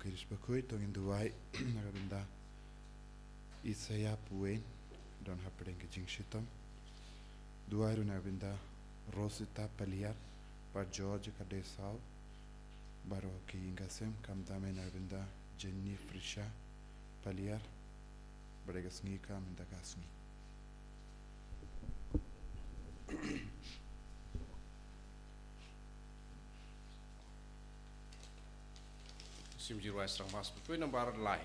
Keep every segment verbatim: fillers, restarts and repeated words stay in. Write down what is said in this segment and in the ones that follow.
Irish bakhuid, to ngin duwai na ka bynta Isaiah Puin, don hapdeng ka jingshitom. Duwai ruh na ka bynta Rosita Paliar, bad George Kadesaw, baroh ki ïing ka sem, khamtam na ka bynta Jenny Frisha Paliar, bad ka sngi ka mynta ka sngi. Sim Jiwai Srang Mas, bakhuid nambar lai.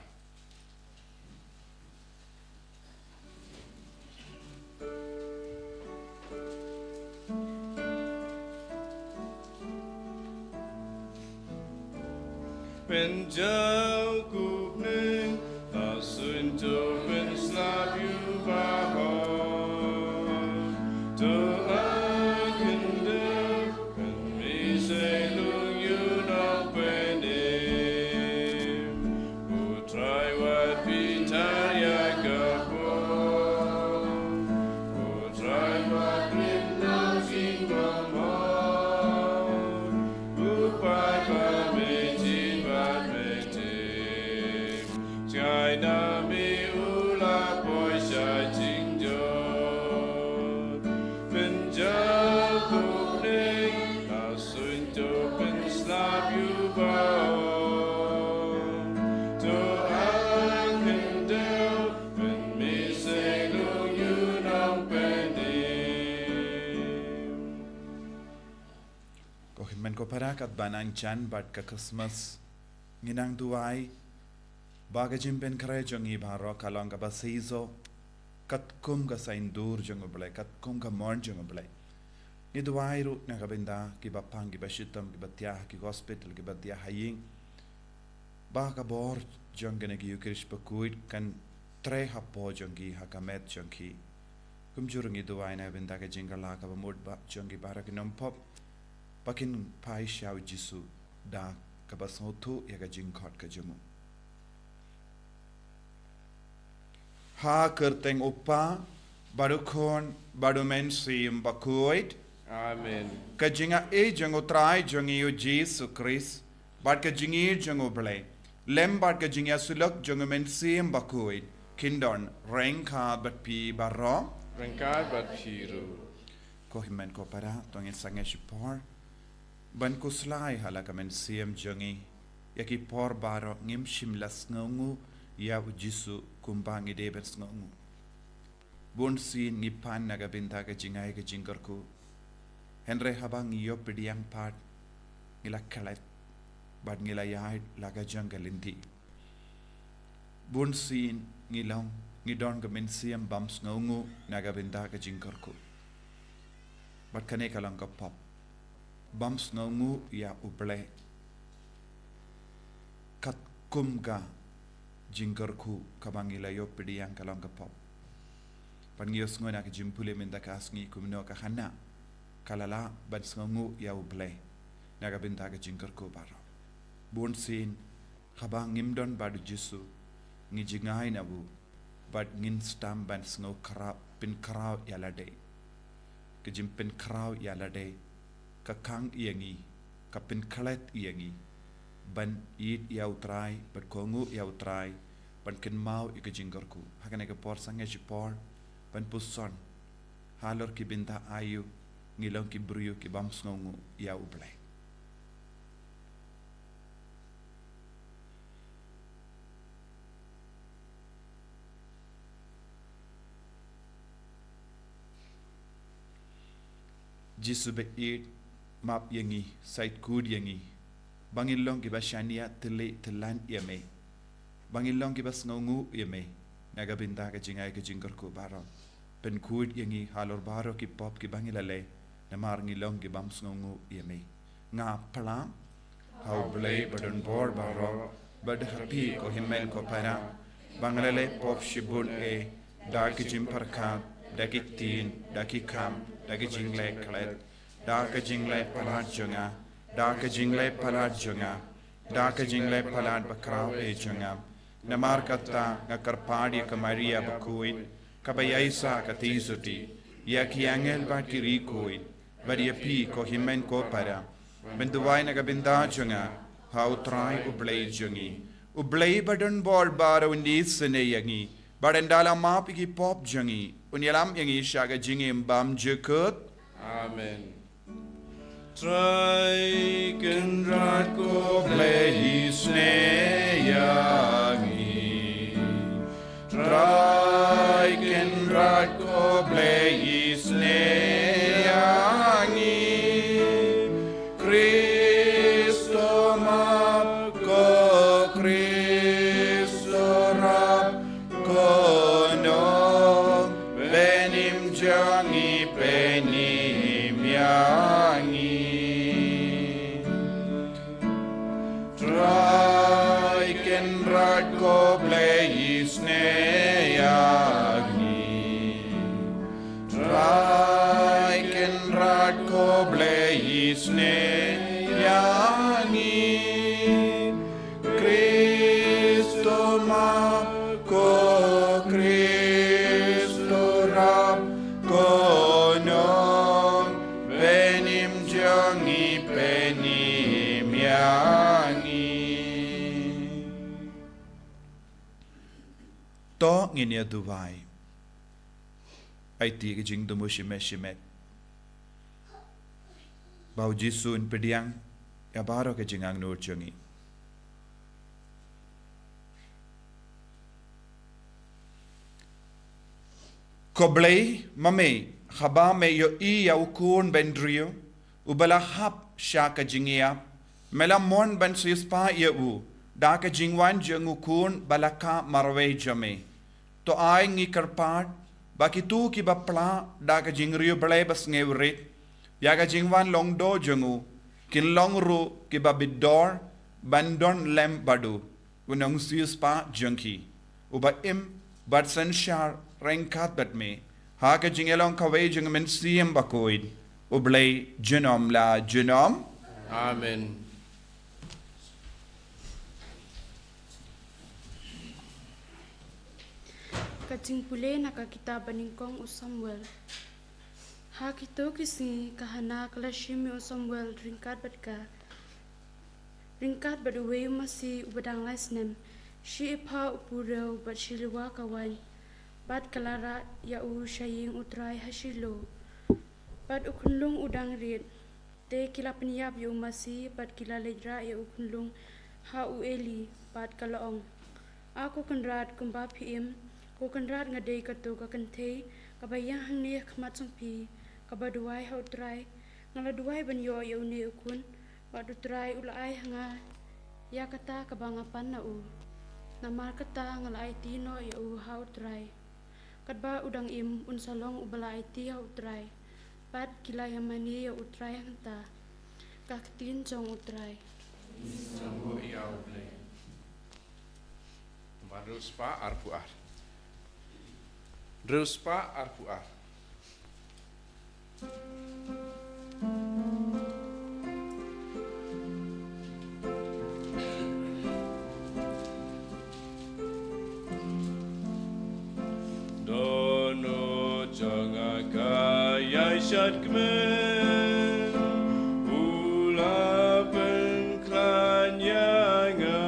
Pynjaw kumne, ta suin to pynslap ïa u baroh. To a khyndew, pynmih sei lung ïa u nongpynim. U Trai wat pyntar ïa ka por. U Trai wat pyntar jingmong. U paidbah mynjur bad mynjur. Jngai na me u la poi sha jingjot. Pynjaw kumne, ta suin to pynslap ïa u baroh. To a khyndew, pynmih sei lung ïa u nongpynim. Ko hynmen ko para, katba nang jan bad ka Christmas, ngi nang duwai ba ka jingpynkhreh jong ngi baroh ka long kaba shisha, katkum ka saiñdur jong U Blei, katkum ka mon jong U Blei. Ngi duwai ruh na ka bynta kiba pang, kiba shitom, kiba thiah ha ki hospital, kiba thiah ha ïing, ba ka bor jong kane ka Eucharist bakhuid kan trei hapoh jong ki, ha ka met jong ki. Kumjuh ruh ngi duwai na ka bynta ka jingkylla kaba mut ba jong ki baroh ki nongpop, ba kin phai sha U Jisu da kaba sngewthuh ïa ka jingkhot ka jong u. Ha ka kyrteng U Kpa, bad U Khun, bad U Mynsiem Bakhuid. Amen. Ka jingaiei jong U Trai jong ngi U Jisu Khrist, bad ka jingïeit jong U Blei, lem bad ka jingïasyllok jong U Mynsiem Bakhuid, kin don ryngkat bad phi baroh. Ryngkat bad phi ruh. Ko hynmen ko para, to ngin sangeh shipor ban khuslai ha la ka mynsiem jong ngi. Ïa ki por baroh ngim shym la sngewnguh ïa U Jisu kumba ngi dei ban sngewnguh. Bunsien ngi pan na ka bynta ka jingai ka jingkyrkhu. Hynrei haba ngi ïoh pdiang pat, ngi la klet bad ngi la ïaid la ka jong ka lynti. Bunsien ngi long, ngi don ka mynsiem bym sngewnguh na ka bynta ka jingkyrkhu. Bad kane ka long ka pop. Bym sngewnguh ïa U Blei. Katkum ka jingkyrkhu kaba ngi la ïoh pdiang ka long ka pop. Bad ngi ïohsngew na ka jingpule mynta ka sngi kumno ka Hana ka la lah ban sngewnguh ïa U Blei na ka bynta ka jingkyrkhu baroh. Bunsien haba ngim don bad U Jisu, ngi jngai na u, bad ngin sdang ban sngew khraw, pynkhraw ïa lade. Ka jingpynkhraw ïa lade ka khang ïa ngi, ka pynklet ïa ngi ban ïeit ïa U Trai, ban kohnguh ïa U Trai, ban kynmaw ïa ka jingkyrkhu. Ha kane ka por sangeh shipor ban puson halor ki bynta aïu ngi long ki briew ki bym sngewnguh ïa U Blei. Jisu baieit, map ïa ngi, sait kut ïa ngi, ba ngin long kiba shaniah tylli tyllan ïa me, ba ngin long kiba sngewnguh ïa me na ka bynta ka jingai ka jingkyrkhu baroh. Pynkhuid ïa ngi halor baroh ki pop kiba ngi la leh, namar ngi long ki bym sngewnguh ïa me. Nga phla ha U Blei ba don bor baroh, bad ha phi ko hynmen ko para, ba nga la leh pop shibun eh, da ki jingpyrkhat, da ki ktien, da ki kam, da ki jingleh klet, da ka jingleh palat jong nga, da ka jingleh palat jong nga, da ka jingleh palat bakhraw eh jong nga. Namar kata nga kyrpad ïa ka Maria bakhuid, kaba ïaisah ka tieng sotti, ïa ki angel bad ki riewkhuid, bad ïa phi ko hynmen ko para, ban duwai na ka bynta jong nga ha U Trai U Blei jong ngi. U Blei ba don bor baroh un isynei ïa ngi, bad un da la map ïa ki pop jong ngi, un ïalam ïa ngi sha ka jingim bymjukut. Amen. Trai Kynrad ko Blei isynei ïa ngi. Trai Kynrad ko Blei isynei ïa ngi. Khrist to map, ko Khrist to rap, ko nong, pynim jong ngi pynim ïa ngi. Trai Kynrad ko Blei isynei ïa ngi. Trai Kynrad ko Blei isynei ïa ngi. Khrist to map, ko Khrist to rap, ko nong, pynim jong ngi pynim ïa ngi. To ngin ïa duwai. Aiti ka jingthmu shimet shimet. Ba U Jisu un pdiang ïa baroh ka jingangnud jong ngi. Ko Blei, ma me, haba me ïohi ïa u khun bynriew uba la hap sha ka jingïap, me la mon ban siewspah ïa u da ka jingwan jong u khun ba la kah marwei jong me. To ai ngi kyrpad ba kito kiba pla da ka jingriewblei basngewrit ïa ka jingwan long doh jong u, kin long ruh kiba bit dor ban don lem bad u. U Nongsiewspah jong ki, uba im bad synshar ryngkat bad me ha ka jingïalong kawei jong U Mynsiem Bakhuid, U Blei junom la junom. Amen. Ka jingpule na ka kitab banyngkong u Samuel. Ha kito ki sngi ka Hana ka la shim ïa u Samuel ryngkat bad ka, ryngkat bad uwei u masi uba dang lai snem, shi epha u purew bad shi liwa ka wain. Bad ka la rah ïa u sha ïing U Trai ha Shilo. Bad u khunlung u dang rit. Te ki la pynïap ïa u masi bad ki la leit rah ïa u khunlung ha u Eli, bad ka la ong, A ko Kynrad, kumba phi im, ko Kynrad, nga dei kato ka kynthei kaba ïeng hangne ha khmat jong phi, kaba duwai ha U Trai. Nga la duwai ban ïoh ïa une u khun, bad U Trai u la ai ha nga ïa kata kaba nga pan na u. Namar kata nga la aiti noh ïa u ha U Trai. Katba u dang im, un sa long uba la aiti ha U Trai. Bad ki la ïamane ïa U Trai hangta. Ka ktien jong U Trai. Sngewbha ïa U Blei. Hynriew spah arphew ar. Hynriew spah arphew ar. Dohnud jong nga ka ïai shadkmen, u la pynkhlaiñ ïa nga.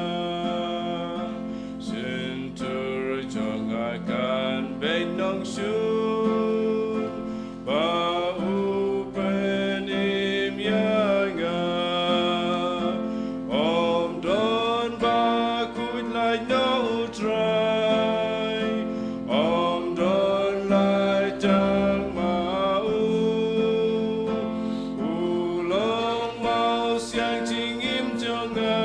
Shyntur jong nga kan beit nongshun, ba u pynim ïa nga. Ym don ba khuid lait na U Trai, ym don lait tang ma u. U long mawsiang jingim jong nga,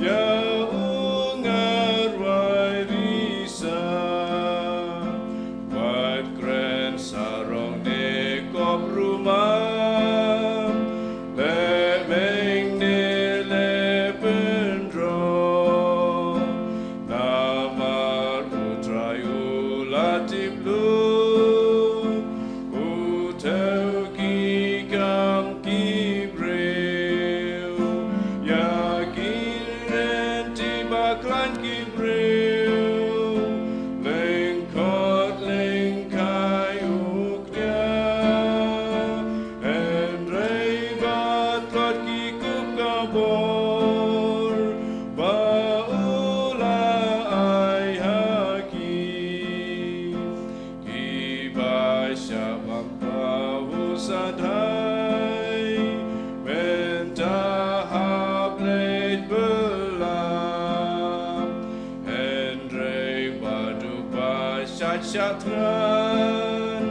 ïa u nga rwai risa. Wat kren sarong ne kop rumam, leh meng ne leh pynrong. Namar U Trai u la tip lut, u thew ki kam ki briew. Ïa ki lynti ba khlaiñ ki briew, lyngkot lyngkai u kñia. Hynrei ba tlot ki kup ka bor, ba Shatran,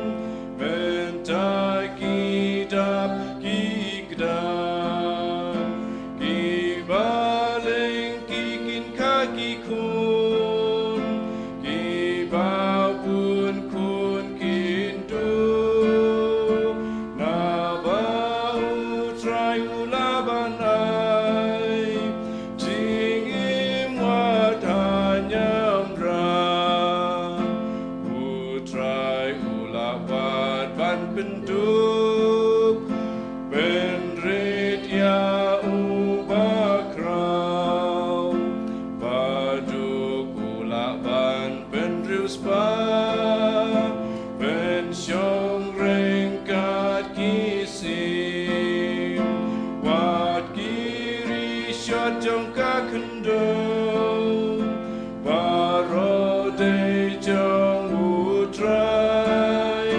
mynta ki dap ki kdang, ki balang ki kin ka ki khun, ki ba bun khun kin duh, naba U Trai u la ban ai jingim wat haniamra. U Trai u la wad ban pyndup, pynrit ïa u bakhraw, baduk u la ban pynriewspah, pynshong ryngkat ki sim, wat ki rishot jong ka khyndew, baroh dei jong U Trai,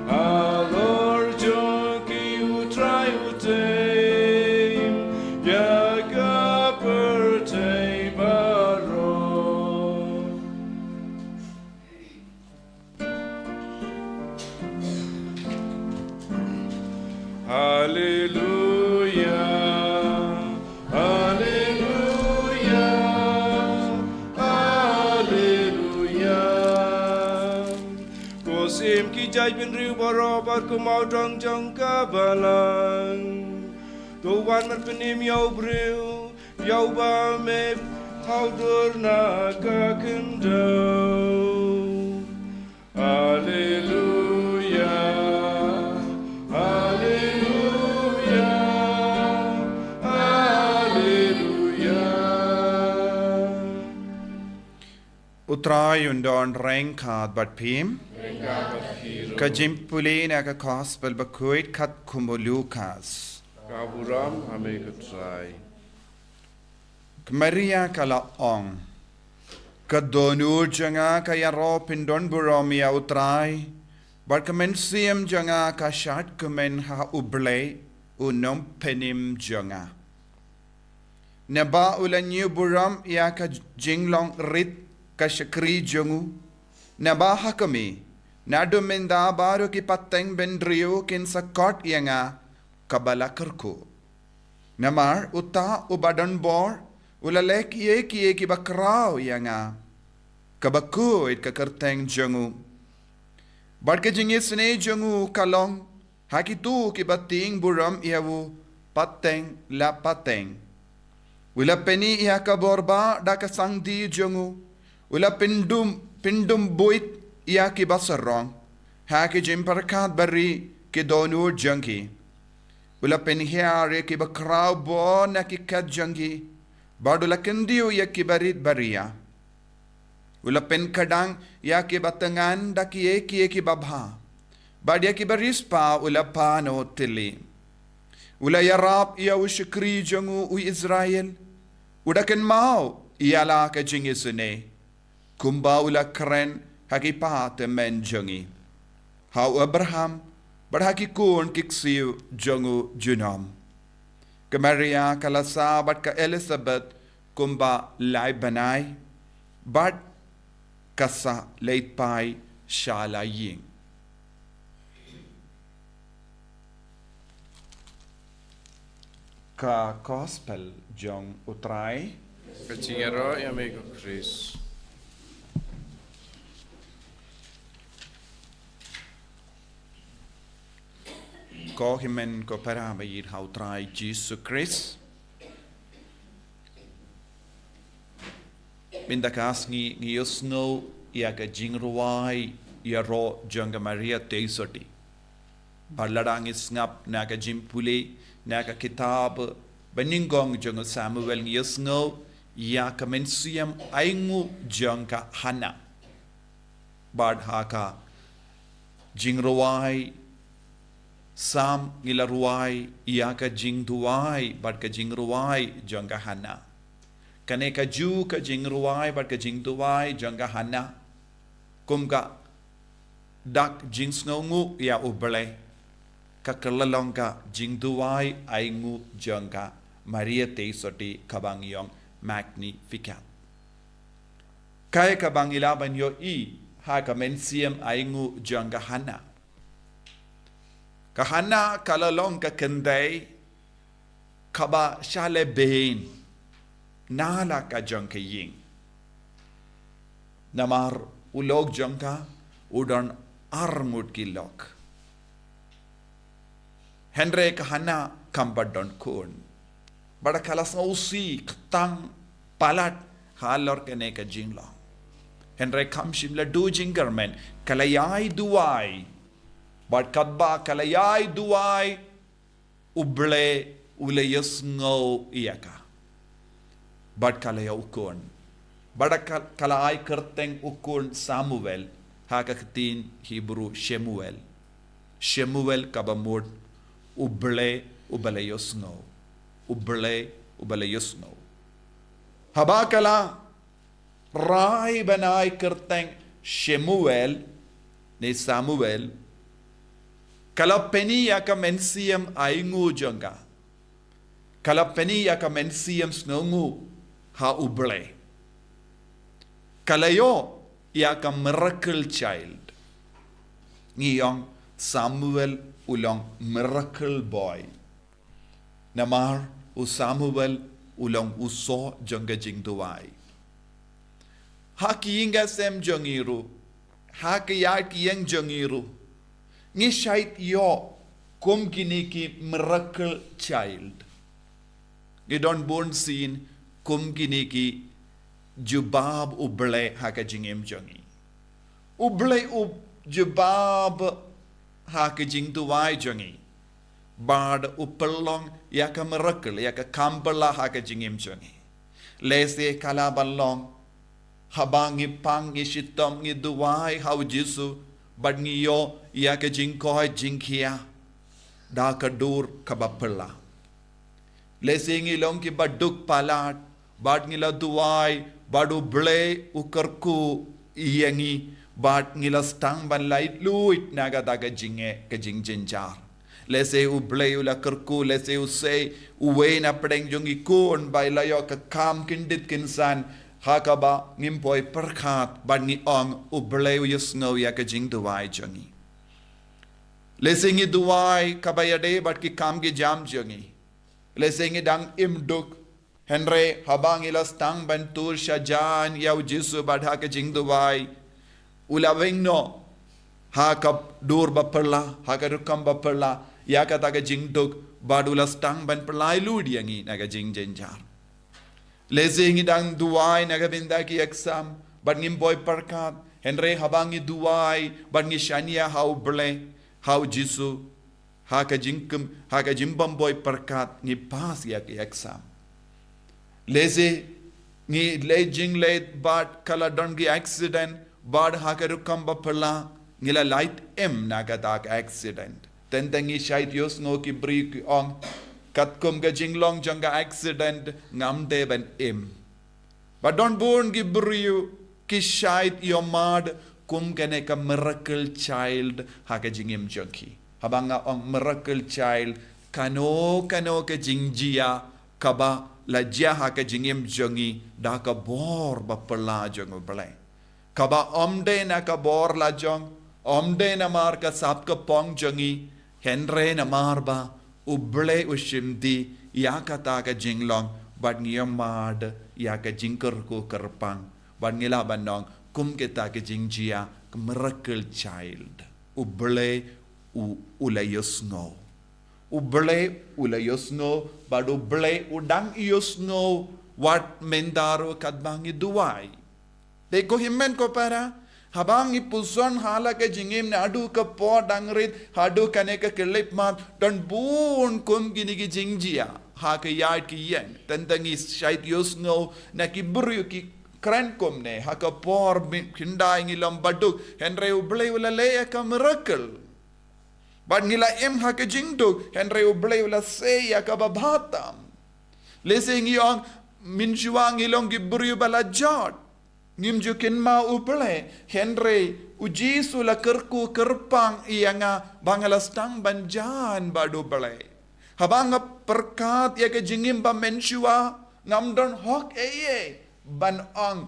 halor jong ki U Trai u tei ïa ka pyrthei baroh. Haleluya, haleluya, haleluya. Ko sim ki jaitbynriew baroh bad ko mawdong jong ka balang, to wan ban pynim ïa u briew, ïa uba me pynhawdur na ka khyndew. Haleluya, haleluya, haleluya. U Trai un don ryngkat bad phi. Ka jingpule na ka Gospel bakhuid katkum u Lukas. Ka burom ha me ko Trai. Ka Maria ka la ong, ka dohnud jong nga ka ïaroh pyndonburom ïa U Trai, bad ka mynsiem jong nga ka shad kmen ha U Blei u nongpynim jong nga. Naba u la ñiew burom ïa ka jinglong rit ka shakri jong u. Naba ha kmie, naduh mynta baroh ki pateng bynriew kin sa khot ïa nga kaba la kyrkhu. Namar uta uba don bor u la leh kiei kiei kiba khraw ïa nga, kaba khuid ka kyrteng jong u. Bad ka jingisynei jong u ka long ha kito kiba tieng burom ïa u pateng la pateng. U la pyni ïa ka bor ba da ka sangti jong u. U la pyndum, pyndum buit ïa kiba sarong ha ki jingpyrkhat bari ki dohnud jong ki. U la pynhiar ïa kiba khraw bor na ki khet jong ki, bad u la kyndiew ïa kiba rit baria. U la pynkhdang ïa kiba thngan da kiei kiei kiba bha, bad ïa kiba riewspah u la pynnoh thylli. U la ïarap ïa u shakri jong u u Israel, u da kynmaw ïa la ka jingisynei, kumba u la kren ha ki pahtymmen jong ngi, ha u Abraham, bad ha ki khun ki ksiew jong u junom. Ka Maria ka la sah bad ka Elisabeth kumba lai bnai, bad ka sa leit phai sha la ïing. Ka Gospel jong u Trai. Ka jingïaroh ïa me ko Khrist. Ko hynmen ko para ba ïeit ha u Trai Jisu Khrist. Mynta ka sngi ngi ïohsngew ïa ka jingrwai ïaroh jong ka Maria Theisotti. Bad lada ngi sngap na ka jingpule na ka kitab banyngkong jong u Samuel ngi ïohsngew ïa ka mynsiem ainguh jong ka Hana. Bad ha ka jingrwai Salm ngi la rwai ïa ka jingduwai bad ka jingrwai jong ka Hana. Kane ka ju ka jingrwai bad ka jingduwai jong ka Hana, kum ka dak jingsngewnguh ïa U Blei, ka kylla long ka jingduwai ainguh jong ka Maria Theisotti kaba ngi ong Magnificat. Kaei kaba ngi lah ban ïohi ha ka mynsiem ainguh jong ka Hana. Ka Hana ka la long ka kynthei kaba shalebeiñ na la ka jong ka ïing. Namar u lok jong ka u don ar ngut ki lok. Hynrei ka Hana kam pat don khun. Bad ka la sngewsih kyrteng palat halor kane ka jinglong. Hynrei kam shym la duh jingkyrmen, ka la ïai duwai. Bad katba ka la ïai duwai, U Blei u la ïohsngew ïa ka. Bad ka la ïoh u khun. Bad ka, ka la ai kyrteng u khun Samuel, ha ka ktien Hebru Shemuel. Shemuel kaba mut U Blei uba la ïohsngew. U Blei uba la ïohsngew. Haba ka la rai ban ai kyrteng Shemuel ne Samuel, ka la pyni ïa ka mynsiem ainguh jong ka. Ka la pyni ïa ka mynsiem sngewnguh ha U Blei. Ka la ïoh ïa ka miracle child. Ngi ong Samuel u long miracle boy. Namar u Samuel u long u soh jong ka jingduwai. Ha ki ïing ki sem jong ngi ruh, ha ki ïaid ki ïeng jong ngi ruh, ngi shait ïoh kum kine ki miracle child. Ngi don bun sien kum kine ki jubab U Blei ha ka jingim jong ngi. U Blei u jubab ha ka jingduwai jong ngi. Bad u pynlong ïa ka miracle, ïa ka kam phylla ha ka jingim jong ngi. Lehse ka lah ban long haba ngi pang, ngi shitom, ngi duwai ha U Jisu, bad ngi ïoh ïa ka jingkoit jingkhiah da ka dur kaba phylla. Lehse ngi long kiba duk palat, bad ngi la duwai, bad U Blei u kyrkhu ïa ngi, bad ngi la sdang ban laitluid na kata ka jingeh, ka jingjynjar. Lehse U Blei u la kyrkhu, lehse u sei, uwei na pdeng jong ngi khun ba i la ïoh ka kam kyndit kynsan, ha kaba ngim poi pyrkhat, bad ngi ong U Blei u ïohsngew ïa ka jingduwai jong ngi. Lehse ngi duwai kaba ïadei bad ki kam ki jam jong ngi. Lehse ngi dang im duk. Hynrei haba ngi la sdang ban tur shajan ïa U Jisu bad ha ka jingduwai, u la weng noh ha ka dur ba phylla, ha ka rukom ba phylla, ïa kata ka jingduk, bad u la sdang ban pyllait lut ïa ngi na ka jingjynjar. Lehse ngi dang duwai na ka bynta ki exam, bad ngim poi pyrkhat, hynrei haba ngi duwai, bad ngi shaniah ha U Blei, ha U Jisu, ha ka jingkyrkhu, ha ka jingbym poi pyrkhat ngi pass ïa ki exam. Lehse ngi leit jingleit bad ka la don ki accident, bad ha ka rukom ba phylla ngi la lait im na kata ka accident. Teng teng ngi shait ïohsngew ki briew ki ong, katkum ka jinglong jong ka accident ngam dei ban im. Bad don bun ki briew ki shait ïohmad kum kane ka miracle child ha ka jingim jong ki. Haba nga ong miracle child, kano kano ka jingjia kaba la jia ha ka jingim jong ngi da ka bor ba phylla jong U Blei. Kaba ym dei na ka bor la jong, ym dei namar ka sap ka phong jong ngi, hynrei namar ba U Blei u shim dih ïa kata ka jinglong, bad ngi ïohmad ïa ka jingkyrkhu kyrpang, bad ngi lah ban ong kum kita ki jingjia ka miracle child. U Blei u, u la ïohsngew. U Blei u la ïohsngew, bad U Blei u dang ïohsngew wat mynta ruh katba ngi duwai. Dei ko hynmen ko para, haba ngi puson ha la ka jingim naduh ka por dang rit haduh kane ka khyllipmat, don bun kum kine ki jingjia ha ka ïaid ka ïeng. Teng teng ngi shait ïohsngew na ki briew ki kren kumne, ha ka por mih khyndai ngi long baduk, hynrei U Blei u la leh ïa ka miracle. Bad ngi la im ha ka jingduk, hynrei U Blei u la sei ïa kaba bha tam. Lehse ngi ong, mynshuwa ngi long ki briew ba la jot, ngim ju kynmaw U Blei, hynrei U Jisu u la kyrkhu kyrpang ïa nga ba nga la sdang ban jan bad U Blei. Haba nga pyrkhat ïa ka jingim ba mynshuwa, ngam don hok ei ei ban ong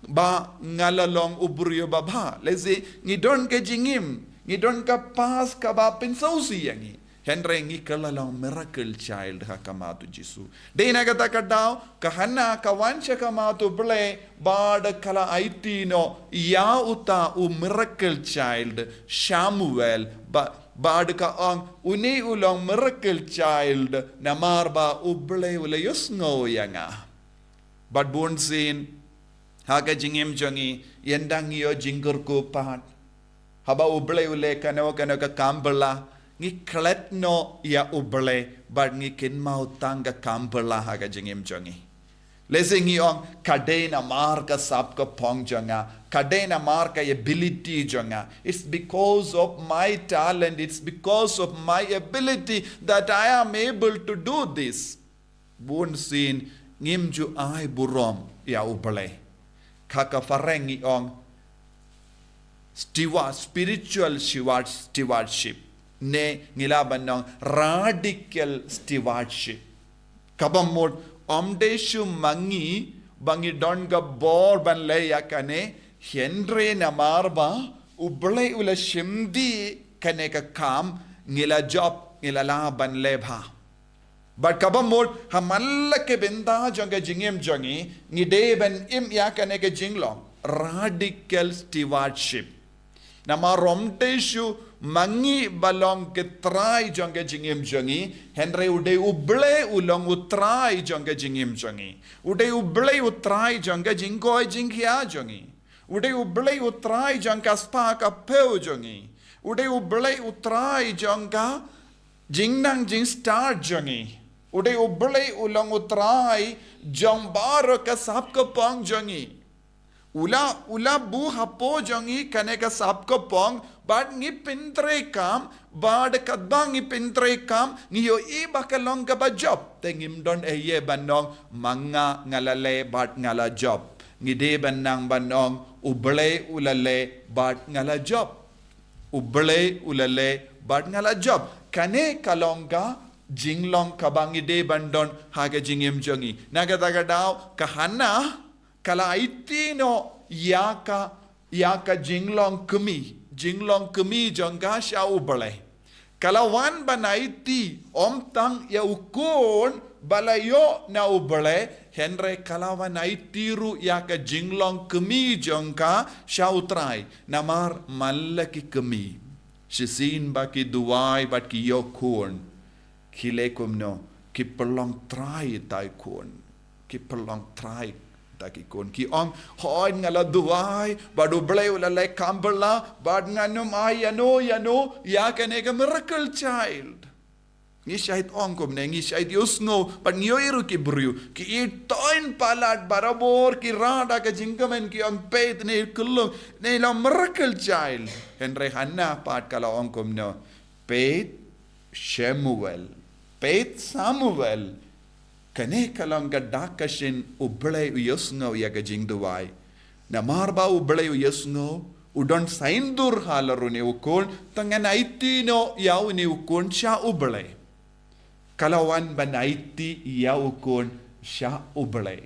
ba nga la long u briew babha. Lehse ngi don ka jingim, ngi don ka past kaba pynsngewsih ïa ngi. Hynrei ngi kylla long miracle child ha khmat u Jisu. Dei na kata ka daw ka Hana ka wan sha khmat u Blei bad ka la aiti noh ïa uta u miracle child Samuel, ba, bad ka ong, une u long miracle child namar ba u Blei u la ïohsngew ïa nga. Bad bunsien ha ka jingim jong ngi, ynda ngi ïoh jingkyrkhu pat, haba u Blei u leh kano kano ka kam bylla, ngi klet noh ïa u Blei bad ngi kynmaw tang ka kam bylla ha ka jingim jong ngi. Lehse ngi ong, ka dei namar ka sap ka phong jong nga, ka dei namar ka ability jong nga. It's because of my talent, it's because of my ability that I am able to do this. Bunsien ngim ju ai burom ïa u Blei. Ka ka phareng ngi ong steward, spiritual steward, stewardship, ne ngi lah ban ong radical stewardship. Kaba mut ym dei shu ma ngi ba ngi don ka bor ban leh ïa kane, hynrei namar ba u Blei u la shimti kane ka kam, ngi la jop, ngi la lah ban leh bha. Bad kaba mut ha man la ka bynta jong ka jingim jong ngi, ngi dei ban im ïa kane ka jinglong radical stewardship. Namar ym dei shu ma ngi ba long ki trai jong ka jingim jong ngi, hynrei u dei u Blei u long u trai jong ka jingim jong ngi. U dei u Blei u trai jong ka jingkoit jingkhiah jong ngi. U dei u Blei u trai jong ka spah ka phew jong ngi. U dei u Blei u trai jong ka jingnang jingstad jong ngi. U dei u Blei u long u trai jong baroh ka sap ka phong jong ngi. U la, u la buh hapoh jong ngi kane ka sap ka phong, bad ngi pyntreikam, bad katba ngi pyntreikam, ngi ïohi ba ka long kaba jop. Te ngim don ei ei ban ong, ma nga nga la leh bad nga la jop. Ngi dei ban nang ban ong, u Blei u la leh bad nga la jop. U Blei u la leh bad nga la jop. Kane ka long ka jinglong kaba ngi dei ban don ha ka jingim jong ngi. Na kata ka daw ka Hana ka la aiti noh ïa ka, ïa ka jinglong kmie, jinglong kmie jong ka sha u Blei. Ka la wan ban aiti ym tang ïa u khun ba la ïoh na u Blei, hynrei ka la wan aiti ruh ïa ka jinglong kmie jong ka sha u Trai. Namar man la ki kmie, shisien ba ki duwai bad ki ïoh khun, ki leh kumno? Ki pynlong trai ïa ki khun. Ki pynlong trai ïa ki khun. Ki ong, hooid nga la duwai bad u Blei u la leh kam bylla, bad ngan ym ai ïano ïano ïa kane ka miracle child. Ngi shait ong kumne, ngi shait ïohsngew, bad ngi ïohi ruh ki briew ki ïeit palat barabor, ki rah da ka jingkmen, ki ong, peit ne khlong, ne long miracle child. Hynrei Hana pat ka la ong kumno? Peit Samuel. Peit Samuel. Kane ka long ka dak ka shin u Blei u ïohsngew ïa ka jingduwai. Namar ba u Blei u ïohsngew, u don saiñdur halor une u khun, te ngan aiti noh ïa une u khun sha u Blei. Ka la wan ban aiti ïa u khun sha u Blei.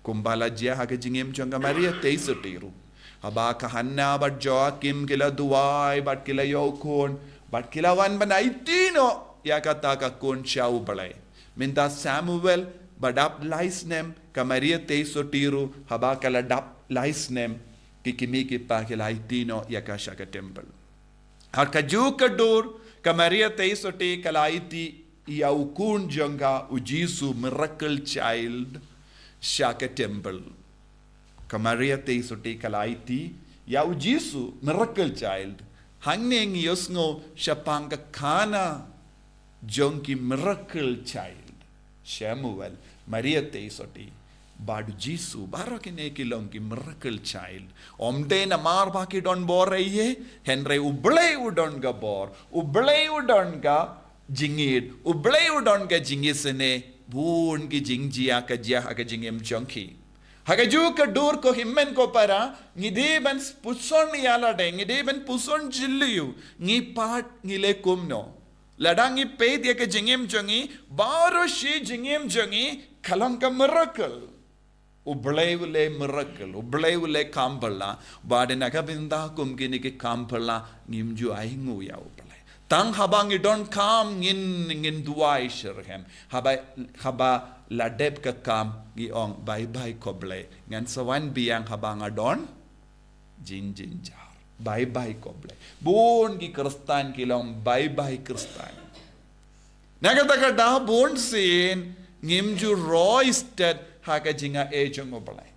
Kumba la jia ha ka jingim jong ka Maria Theisotti ruh. Haba ka Hana bad Joakim ki la duwai bad ki la ïoh khun, bad ki la wan ban aiti noh ïa kata ka khun sha u Blei. Mynta Samuel ba dap lai snem, ka Maria Theisotti ruh haba ka la dap lai snem, ki kmie ki kpa ki la aiti noh ïa ka sha ka temple. Ha kajuh ka dur ka Maria Theisotti ka la aiti ïa u khun jong ka, u Jisu, miracle child, sha ka temple. Ka Maria Theisotti ka la aiti ïa u Jisu, miracle child. Hangne ngi ïohsngew shaphang ka khana jong ki miracle child. Samuel, Maria Theisotti, bad u Jisu, baroh kine ki long ki miracle child. Ym dei namar ba ki don bor ei ei, hynrei u Blei u don ka bor, u Blei u don ka jingïeit, u Blei u don ka jingïaseng, bun ki jingjia ka jia ha ka jingim jong ki. Ha kajuh ka dur, ko hynmen ko para, ngi dei ban puson ïa lade, ngi dei ban puson jylliew, ngi pat ngi leh kumno? Lada ngi peit ïa ka jingim jong ngi, baroh shi jingim jong ngi ka long ka miracle. U Blei u leh miracle, U Blei u leh kam phylla, bad na ka bynta kum kine ki kam phylla, ngim ju ai nguh ïa U Blei. Tang haba ngi donkam ngin, ngin duwai syrhem. Haba, haba la dep ka kam ngi ong bye bye ko Blei. Ngan sa wan biang haba nga don jingjynjar. Bye bye ko Blei. Bun ki Khristan ki long bye bye Khristan. Na kata ka daw bun sien ngim ju roi stet ha ka jingai jong U Blei.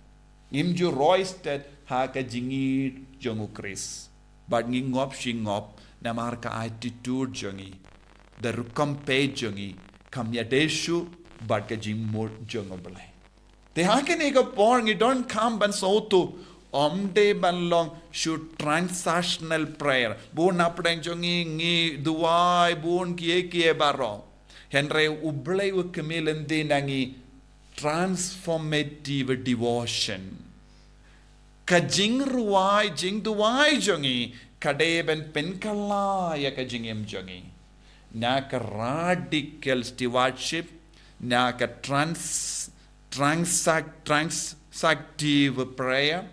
Ngim ju roi stet ha ka jingïeit jong U Khrist. Bad ngi ngop shi ngop namar ka attitude jong ngi, da rukom peit jong ngi, kam ïadei shuh bad ka jingmut jong U Blei. Te ha kane ka por ngi donkam ban sngewthuh, ym dei ban long shu transactional prayer. Bun na pdeng jong ngi ngi duwai bun kiei kiei baroh. Hynrei U Blei u khmih lynti na ngi transformative devotion. Ka jingrwai, jingduwai jong ngi ka dei ban pynkylla ïa ka jingim jong ngi na ka radical stewardship, na ka trans, transact, transactive prayer,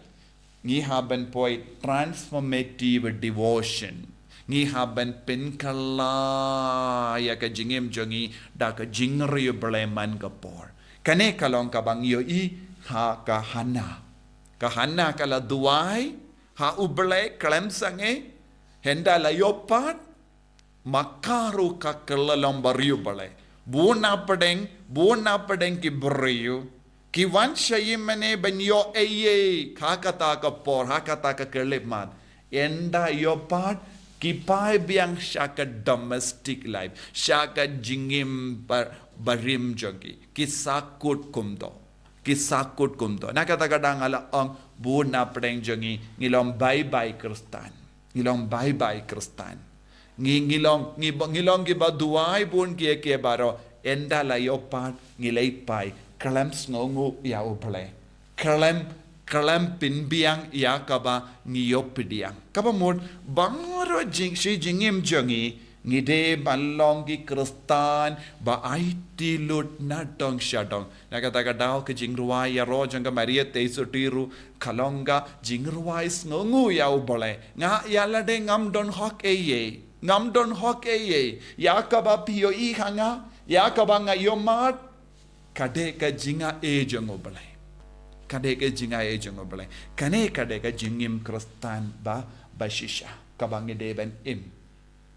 ngi hap ban poi transformative devotion. Ngi hap ban pynkylla ïa ka jingim jong ngi da ka jingriewblei man ka por. Kane ka long kaba ngi ïohi ha ka Hana. Ka Hana ka la duwai ha U Blei khlem sangeh, hynda la ïoh pat, ma ka ruh ka kylla long bariewblei. Bun na pdeng, bun na pdeng ki briew ki wan sha ïing mane ban ïoh ei ei ha kata ka por, ha kata ka khyllipmat. Hynda ïoh pat ki phai biang sha ka domestic life, sha ka jingim ba, barim jong ki. Ki sahkut kumto. Ki sahkut kumto. Na kata ka daw nga la ong bun na pdeng jong ngi ngi long bye bye Khristan. Ngi long bye bye Khristan. Ngi, ngi long, ngi ba, ngi long kiba duwai bun kiei kiei baroh, hynda la ïoh pat ngi leit phai khlem sngewnguh ïa U Blei. Khlem, khlem pynbiang ïa kaba ngi ïoh pdiang. Kaba mut baroh jing, shi jingim jong ngi, ngi dei ban long ki Khristan ba aiti lut na dong sha dong. Na kata ka daw ka jingrwai ïaroh jong ka Maria Theisotti ruh ka long ka jingrwai sngewnguh ïa U Blei. Nga ïa lade ngam don hok ei ei. Ngam don hok ei ei ïa kaba phi ïohi ha nga, ïa kaba nga ïohmad. Ka dei ka jingai jong U Blei. Ka dei ka jingai jong U Blei. Kane ka dei ka jingim Khristan ba, bashisha kaba ngi dei ban im.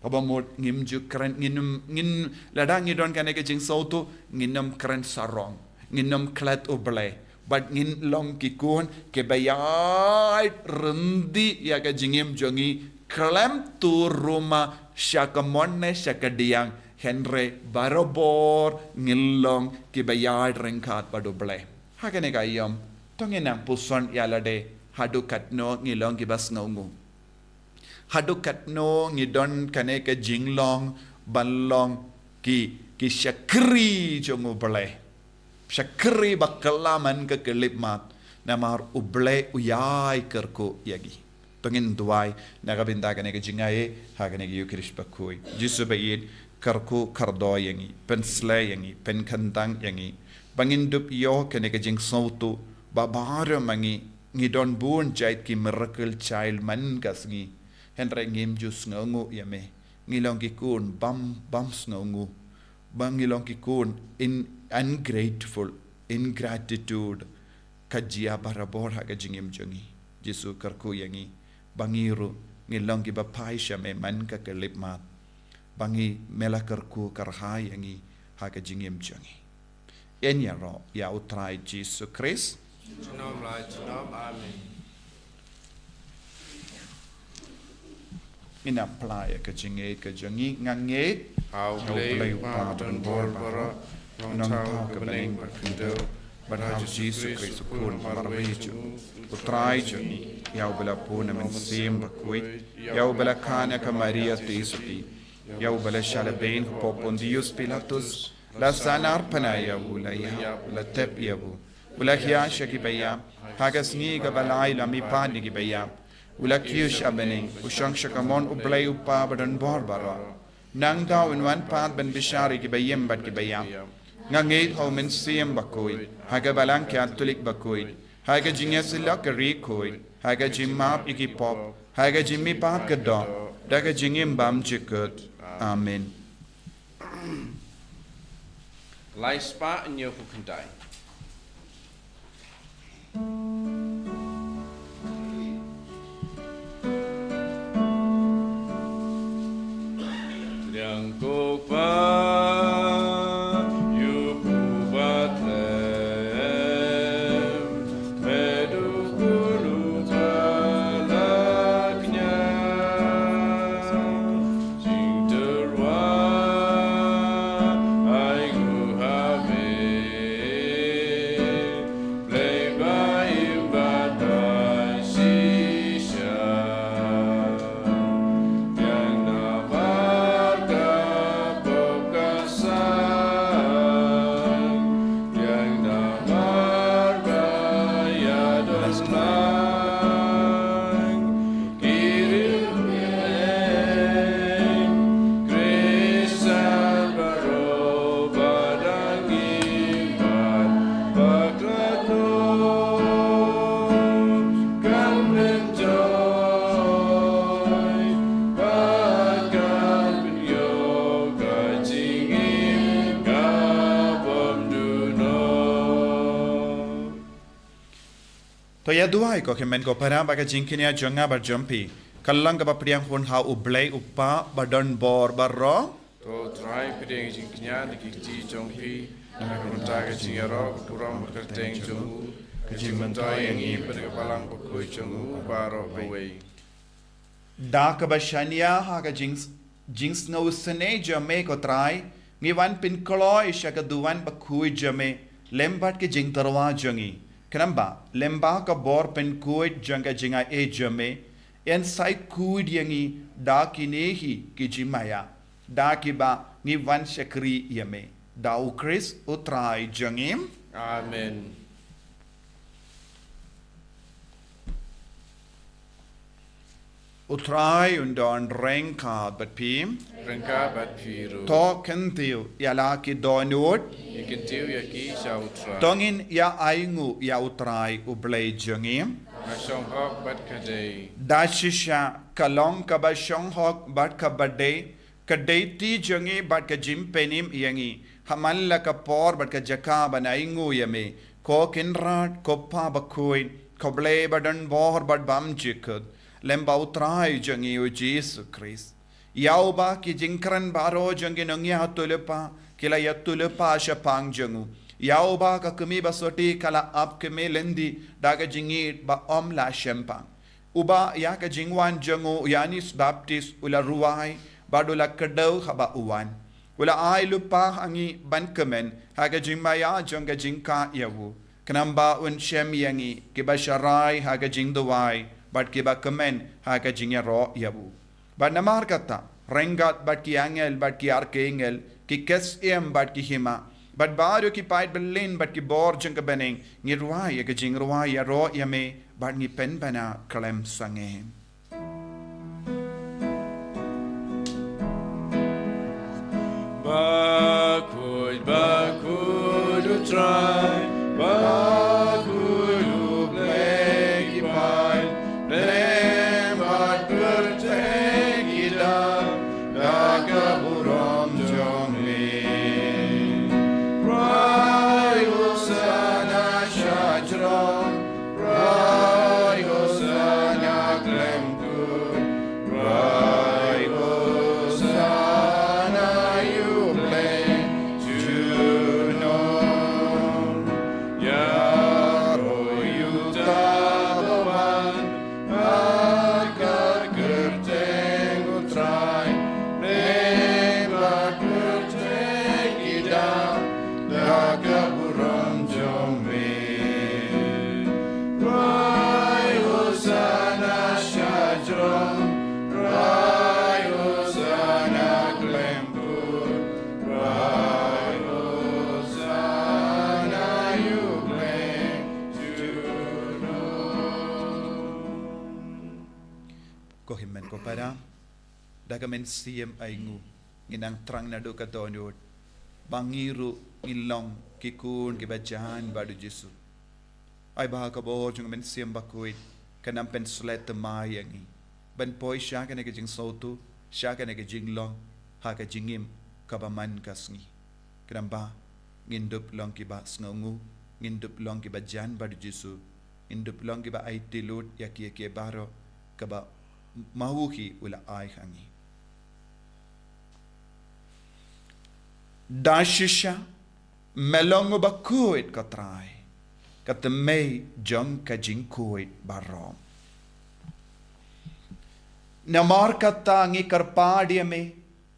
Kaba mut ngim ju kren, ngin, ngin, lada ngi don kane ka jingsngewthuh, ngin ym kren sarong, ngin ym klet U Blei. Bad ngin long ki khun kiba ïaid ryndih ïa ka jingim jong ngi khlem tur ruh ma sha ka mon ne sha ka diang, hynrei barabor ngin long kiba ïaid ryngkat bad U Blei. Ha kane ka aïom, to ngin nang puson ïa lade haduh katno ngi long kiba sngewnguh. Haduh katno ngi don kane ka jinglong ban long ki, ki shakri jong U Blei. Shakri ba kylla man ka khyllipmat. Namar U Blei u ïai kyrkhu ïa ngi. To ngin duwai na ka bynta kane ka jingai ha kane ka Ïukharist bakhuid. Jisu ba ïeit, kyrkhu kyrdoh ïa ngi, pynsleh ïa ngi, pynkyntang ïa ngi. Ba ngin dup ïoh kane ka jingsngewthuh ba baroh ma ngi ngi don bun jait ki miracle child man ka sngi. Hynrei ngim ju sngewnguh ïa me. Ngi long ki khun bym, bym sngewnguh. Ba ngi long ki khun in, ungrateful, ingratitude. Ka jia barabor ha ka jingim jong ngi. Jisu kyrkhu ïa ngi. Ba ngi ruh ngin long kiba phai sha me man ka khyllipmat. Ba ngi me la kyrkhu kyrhai ïa ngi ha ka jingim jong ngi. Yn ïaroh ïa U Trai Jisu Khrist. Junom la junom, amen. Ngin ïa plie ïa ka jingngeit ka jong ngi, nga ngeit ha U Blei U Kpa ba don bor baroh, U Nongthaw ka bneng bad khyndew, bad ha U Jisu Khrist U Khun marwei jong U Trai jong ngi, ïa uba la bun na Mynsiem Bakhuid, ïa uba la kha na ka Maria Theisotti, ïa uba la shah lehbeiñ hapoh Pontius Pilatus, la sahnarphna ïa u, la ïap, la tep ïa u, u la hiar sha ki baïap, ha ka sngi kaba lai u la mihpat na ki baïap, u la kiew sha bneng, u shong sha kamon U Blei U Kpa ba don bor baroh. Nangta un wan pat ban bishar ïa ki baïm bad ki baïap. Nga ngeit ha u Mynsiem Bakhuid, ha ka Balang Katholik bakhuid, ha ka jingïasyllok ka Ri Khuid, ha ka jingmap ïa ki pop, ha ka jingmihpat ka doh, da ka jingim bymjukut. Amen. Lai spah hynñiew phew khyndai. Liang ko pa, yu pu bat lem, me du kulu ka la knya. Jingtyrwa ai ngu ha me. Blei ba im bad ba shisha. Biang namar ka pop ka sang. Biang namar ba ïadon lang. To ïa duwai ko hynmen ko para ba ka jingkñia jong nga bad jong phi kan long kaba pdiang hun ha U Blei U Kpa ba don bor baroh. To Trai, pdiang jingkñia na ki kti jong phi, na ka bynta ka jingïaroh, ka burom bad ka kyrteng jong u, ka jingmyntoi ïa ngi bad ka Balang Bakhuid jong u baroh kawei. Da kaba shaniah ha ka jing, jingsngewsynei jong me ko Trai, ngi wan pynkloi sha ka duwan bakhuid jong me lem bad ka jingtyrwa jong ngi. Khnang ba lem bad ka bor pynkhuid jong ka jingaiei jong me, yn sa khuid ïa ngi da kine hi ki jingmaïa, da kiba ngi wan shakri ïa me. Da U Khrist U Trai jong ngi. Amen. U Trai un don ryngkat bad phi. Ryngkat bad phi ruh. To kyntiew ïa la ki dohnud. Ngi kyntiew ïa ki sha U Trai. To ngin ïa ainguh ïa U Trai U Blei jong ngi. Ka shong hok bad ka dei. Da shisha ka long kaba shong hok bad kaba dei, ka dei ti jong ngi bad ka jingpynim ïa ngi ha man la ka por bad ka jaka ban ainguh ïa me, ko Kynrad, ko Pa Bakhuid, ko Blei ba don bor bad bymjukut, lem bad U Trai jong ngi U Jisu Khrist. Ïa uba ki jingkren baroh jong ki nongïathuhlypa ki la ïathuhlypa shaphang jong u, ïa uba ka kmie basotti ka la ap kmie lynti da ka jingïeit ba ym lah shemphang. Uba ïa ka jingwan jong u Ïoannis Baptist u la rwai bad u la kdew haba u wan. U la ai lypa ha ngi ban kmen ha ka jingmaïa jong ka jingkah ïa u, khnang ba un shem ïa ngi kiba sharai ha ka jingduwai bad kiba kmen ha ka jingïaroh ïa u. Bad namar kata, ryngkat bad ki angel bad ki arkangel, ki ksiem bad ki hima, bad baroh ki paid bymman bad ki bor jong ka bneng, ngi rwai ïa ka jingrwai ïaroh ïa me bad ngi pynbna khlem sangeh. Bakhuid, bakhuid U Trai, bakhuid U Blei ki paid, bymman bad kyrteng ki dap da ka burom jong me. Rwai Hosana sha jrong, rwai Hosana khlem kut, rwai Hosana ïa U Blei junom. Ïaroh ïa uta uba wan ha ka kyrteng U Trai, bymman bad kyrteng ki dap da ka burom jong me. Rwai Hosana sha jrong, rwai Hosana khlem kut, rwai Hosana ïa U Blei junom. Ko hynmen ko para, da ka mynsiem ainguh ngin nang thrang naduh ka dohnud. ba ngi ruh ngin long ki khun kiba jan bad u Jisu. Ai ba ha ka bor jong u Mynsiem Bakhuid kan nang pynshlei thymmai ïa ngi ban poi sha kane ka jingsngewthuh, sha kane ka jinglong, ha ka jingim kaba man ka sngi. Khnang ba ngin dup long kiba sngewnguh, ngin dup long kiba jan bad u Jisu, ngin dup long kiba aiti lut ïa ki, ïa ki baroh kaba ma u hi u la ai ha ngi. Da shisha me long uba khuid, ko Trai, ka thymmei jong ka jingkhuid baroh. Namar kata ngi kyrpad ïa me,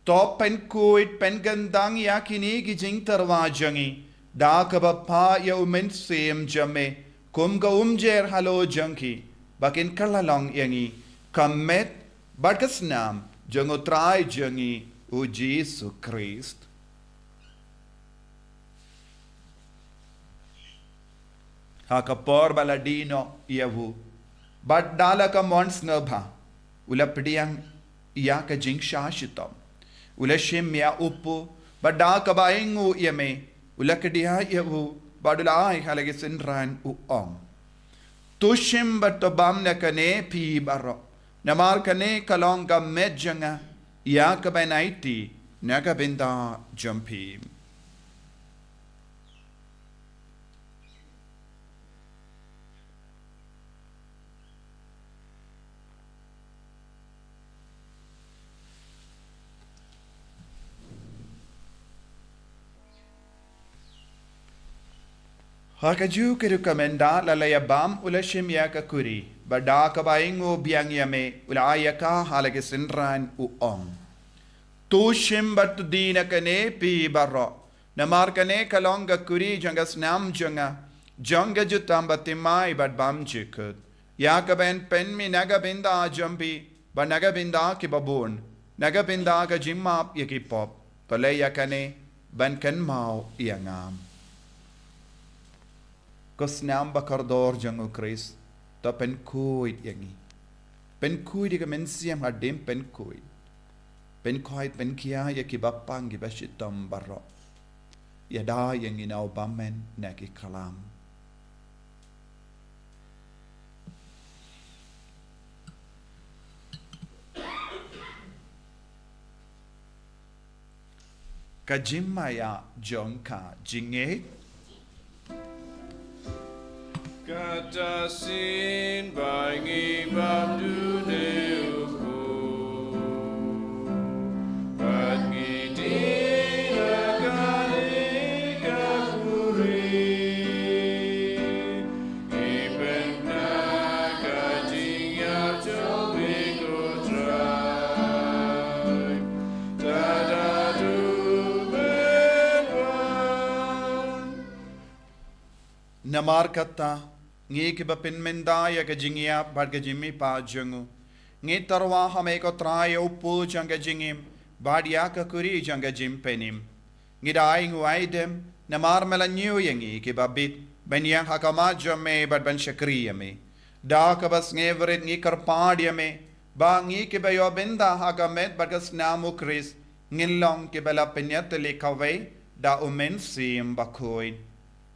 to pynkhuid pynkyndang ïa kine ki jingtyrwa jong ngi da kaba phah ïa u Mynsiem jong me kum ka umjer halor jong ki, ba kin kylla long ïa ngi ka met bad ka snam jong u Trai jong ngi u Jisu Khrist. Ha ka por ba la dih noh ïa u, bad da la ka mon sngewbha, u la pdiang ïa ka jingshah shitom, u la shim ïa u pu, bad da kaba ainguh ïa me, u la kdiah ïa u, bad u la ai ha la ki synran, u ong: To shim bad to bam na kane phi baroh, namar kane ka long ka met jong nga, ïa kaban aiti na ka bynta jong phi. Ha kajuh ka rukom ynda la la ïa bam, u la shim ïa ka kuri, bad da kaba ainguh biang ïa me, u la ai ïa ka ha la ki synran, u ong: To shim bad to die na kane phi baroh, namar kane ka long ka kuri jong ka snam jong nga, jong ka jutang bathymmai bad bymjukut, ïa kaban pynmih na ka bynta jong phi bad na ka bynta kiba bun, na ka bynta ka jingmap ïa ki pop. To leh ïa kane ban kynmaw ïa nga. Ko snam ba kordor jong u Khrist, to pynkhuid ïa ngi. Pynkhuid ïa ka mynsiem hadien, pynkhuid. Pynkhuid, pynkhiah ïa kiba pang, kiba shitom baroh. Ïada ïa ngi na u bymman na ki khlam. Ka jingmaïa jong ka jingngeit. Kata shisien ba ngi bam dune u Kpa, bad ngi die na kane ka kuri. Ngi pynbna ka jingïap jong me, ko Trai. Tada to pynwan. Namar kata, ngi kiba pynmynta ïa ka jingïap bad ka jingmihpat jong u, ngi tyrwa ha me, ko Trai, ïa u pu jong ka jingim, bad ïa ka kuri jong ka jingpynim. Ngi da ainguh aidem, namar me la ñiew ïa ngi kiba bit ban ïeng ha khmat jong me bad ban shakri ïa me. Da kaba sngewrit ngi kyrpad ïa me, ba ngi kiba ïoh bynta ha ka met bad ka snam u Khrist, ngin long kiba la pynïatylli kawei da u Mynsiem Bakhuid.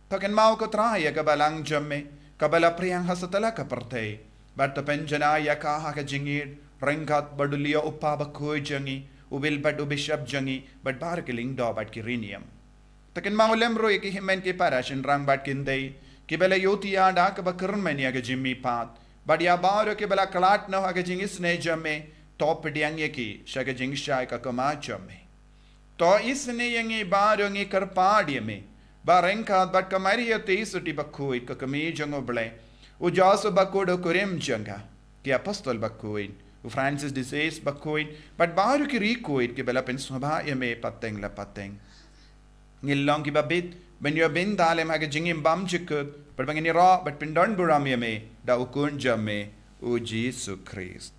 To kynmaw, ko Trai, ïa ka balang jong me, kaba la phriang ha satlak ka pyrthei. Bad to pynjanai ïa ka ha ka jingïeit, ryngkat bad u Leo u pa bakhuid jong ngi, u Wilbert u bishop jong ngi, bad baroh ki lyngdoh bad ki riewniam. To kynmaw lem ruh ïa ki hynmen ki para shynrang bad kynthei, kiba la ïohthiah da kaba kyrmen ïa ka jingmihpat. Bad ïa baroh kiba la khlad noh ha ka jingisynei jong me, to pdiang ïa ki sha ka jingshai ka khmat jong me. To isynei ïa ngi baroh, ngi kyrpad ïa me, ba ryngkat bad ka Maria Theisotti bakhuid, ka Kmie jong u Blei, u Joseph bakhuid u kurim jong ka, ki apostol bakhuid, u Francis de Sales bakhuid, bad baroh ki riewkhuid kiba la pynsngewbha ïa me pateng la pateng. Ngin long kiba bit ban ïoh bynta lem ha ka jingim bymjukut, bad ba ngin ïaroh bad pyndonburom ïa me da u Khun jong me, u Jisu Khrist.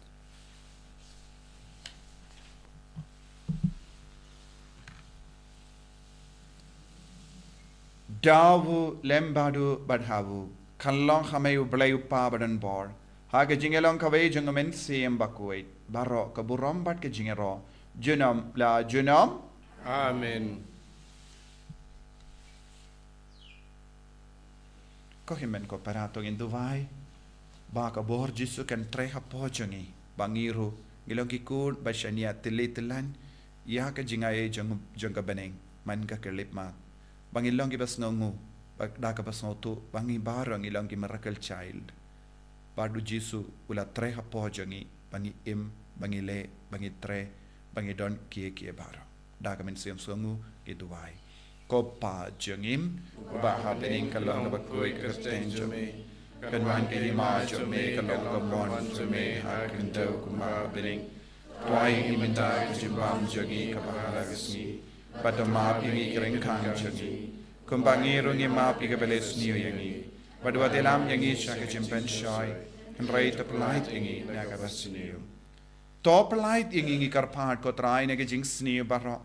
Da u, lem bad u, bad ha u, kan long ha me U Blei U Kpa badonbor, ha ka jingïalong kawei jong U Mynsiem Bakhuid, baroh ka burom bad ka jingïaroh junom la junom. Amen. Ko hynmen ko para, to ngin duwai ba ka bor Jisu kan trei hapoh jong ngi, ba ngi ruh ngi long ki khun ba shaniah tylli tyllan ïa ka jingaiei jong, jong ka bneng, man ka khyllipmat, ba ngi long kiba sngewnguh, ba da kaba sngewthuh ba ngi baroh ngi long ki miracle child. Bad u Jisu u la trei hapoh jong ngi ba ngi im, ba ngi leh, ba ngi trei, ba ngi don kiei kiei baroh. Da ka mynsiem sngewnguh ngi duwai. Ko Pa jong ngi uba ha bneng, ka long kaba khuid ka kyrteng jong me. Kan wan ka hima jong me, ka long ka mon jong me ha ka khyndew kumba ha bneng. Pynwai ïa ngi mynta ka jingbam jong ngi kaba ha la ka sngi. Bad to map ïa ngi ki ryngkang jong ngi, kumba ngi ruh ngi map ïa kiba leh sniew ïa ngi. Bad wat ïalam ïa ngi sha ka jingpynshoi, hynrei to pyllait ïa ngi na kaba sniew. To pyllait ïa ngi, ngi kyrpad ko Trai, na ka jingsniew baroh.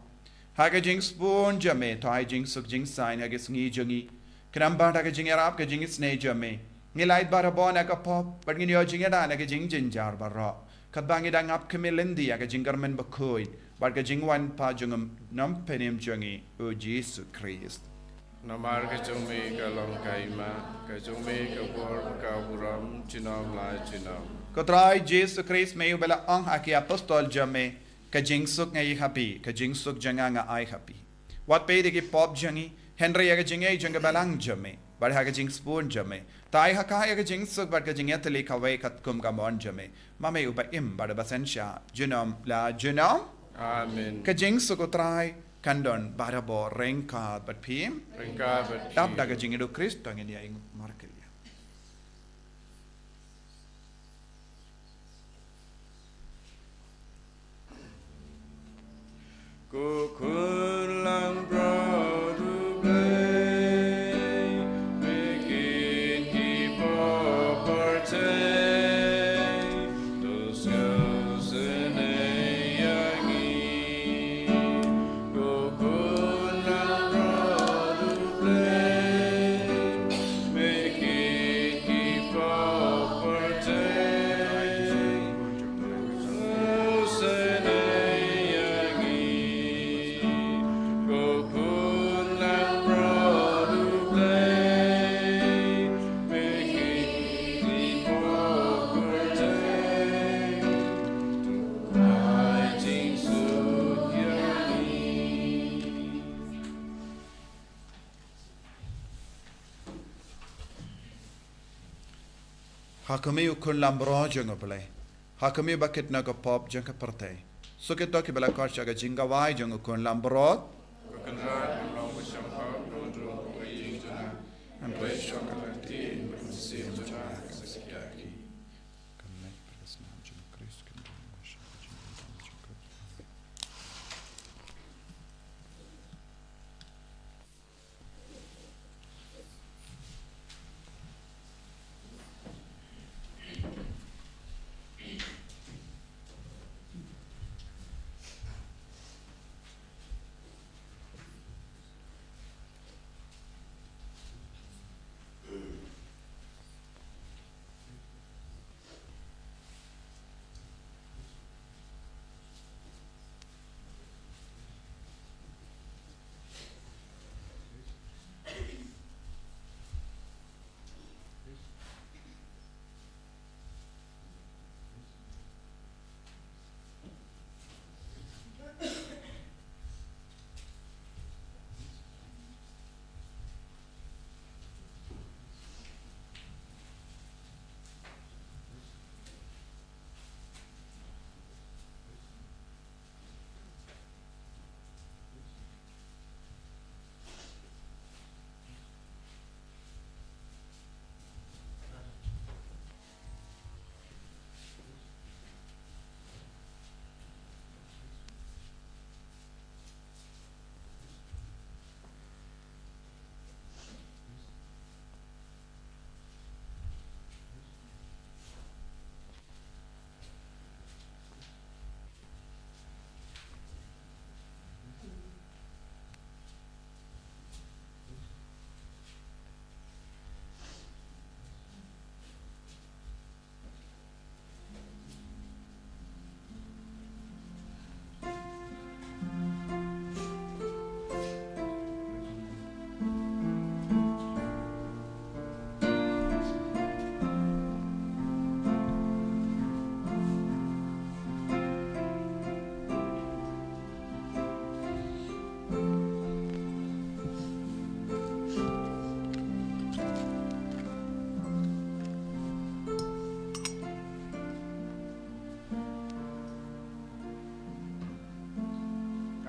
Ha ka jingsbun jong me to ai jingsuk jingsaiñ ha ka sngi jong ngi. Khnang ba da ka jingïarap ka jingisynei jong me, ngi lait barabor na ka pop bad ngin ïoh jingïada na ka jingjynjar baroh, katba ngi dang ap khmih lynti ïa ka jingkyrmen bakhuid bad ka jingwan pat jong u Nongpynim jong ngi, u Jisu Khrist. Namar ka jong me ka long ka hima, ka jong me ka bor, ka burom junom la junom. Ko Trai Jisu Khrist, me uba la ong ha ki apostol jong me, ka jingsuk nga ai ha phi, ka jingsuk jong nga nga ai ha phi. Wat peit ïa ki pop jong ngi, hynrei ïa ka jingaiei jong ka balang jong me. Bad ha ka jingsbun jong me to ai ha ka ïa ka jingsuk bad ka jingïatylli kawei katkum ka mon jong me, ma me uba im bad uba synshar junom la junom. Amen. Ka jingsuk u Trai kan don barabor ryngkat bad phi. Ryngkat bad phi. Dap da ka jingïaid u Khrist to ngin ïa ïeng markylliang. Ko khun langbrot U Blei, me kit ki pop pyrthei, to sngewsynei ïa ngi. Ko khun langbrot U Blei, me kit ki pop pyrthei, sngewsynei ïa ngi. Ko khun langbrot U Blei, me kit ki pop pyrthei, to ai jingsuk ïa ngi. Ha khmih, u khun langbrot jong U Blei. Ha khmih, ba kit na ka pop jong ka pyrthei. Suk ïa kito kiba la khot sha ka jingkhawai jong u khun langbrot. Ko Kynrad, ngam long ba shong pop, long jong ka ïing jong nga, hynrei shong ka lynti, ba ka mynsiem jong nga kan sa ïa ki.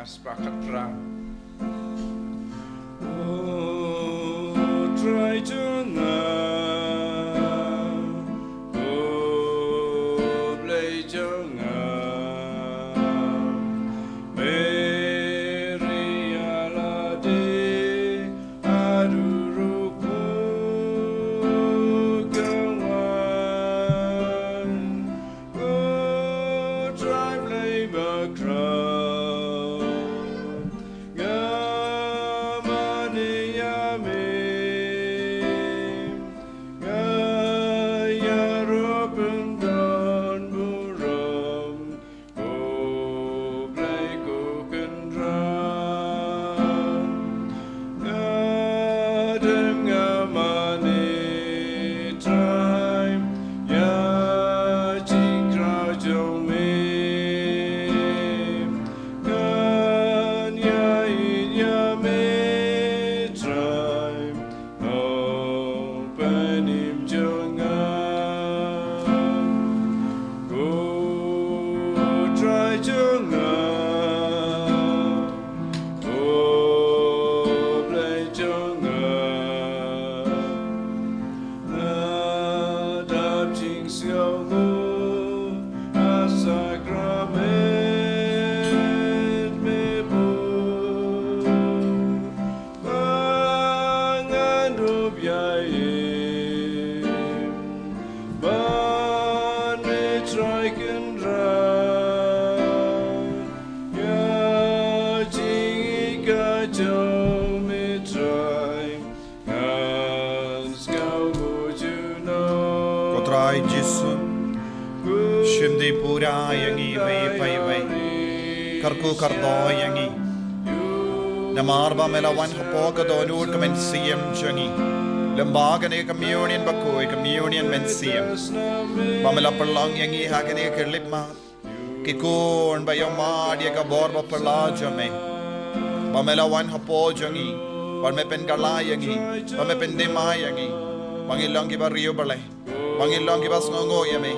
Spah khatphra. O Trai jong nga, O Blei jong nga, Mary ïa lade haduh ruh pud ka wan. Ko Trai Blei bakhraw, nga mane ïa me, nga ïaroh pyndonburom, Ko Blei ko Kynrad. Nga dem nga mane Trai ïa jingkhraw jong me. Ngan ïa ïeit ïa me Trai, Nongpynim jong nga. Ko Trai jong nga, O Blei jong nga, nga dap jingsngewnguh ha sakrament me bun. Ba ngan ruh ïa im bad me Trai Kynrad, ïa jingïeit ka jong me Trai, ngan sngewnguh junom. Ko Trai Jisu, shim dei pura ïa ngi iwei pa iwei. Kyrkhu kyrdoh ïa ngi. Namar ba me la wan hapoh ka dohnud ka mynsiem jong ngi. Lyngba kane ka communion bakhuid, communion mynsiem, ba me la pynlong ïa ngi ha kane ka khyllipmat. Ki khun ba ïohmad ïa ka bor ba phylla jong me. Ba me la wan hapoh jong ngi, ba me pynkylla ïa ngi, ba me pyndem ïa ngi. Ba ngin long kiba riewblei, ba ngin long kiba sngewnguh ïa me,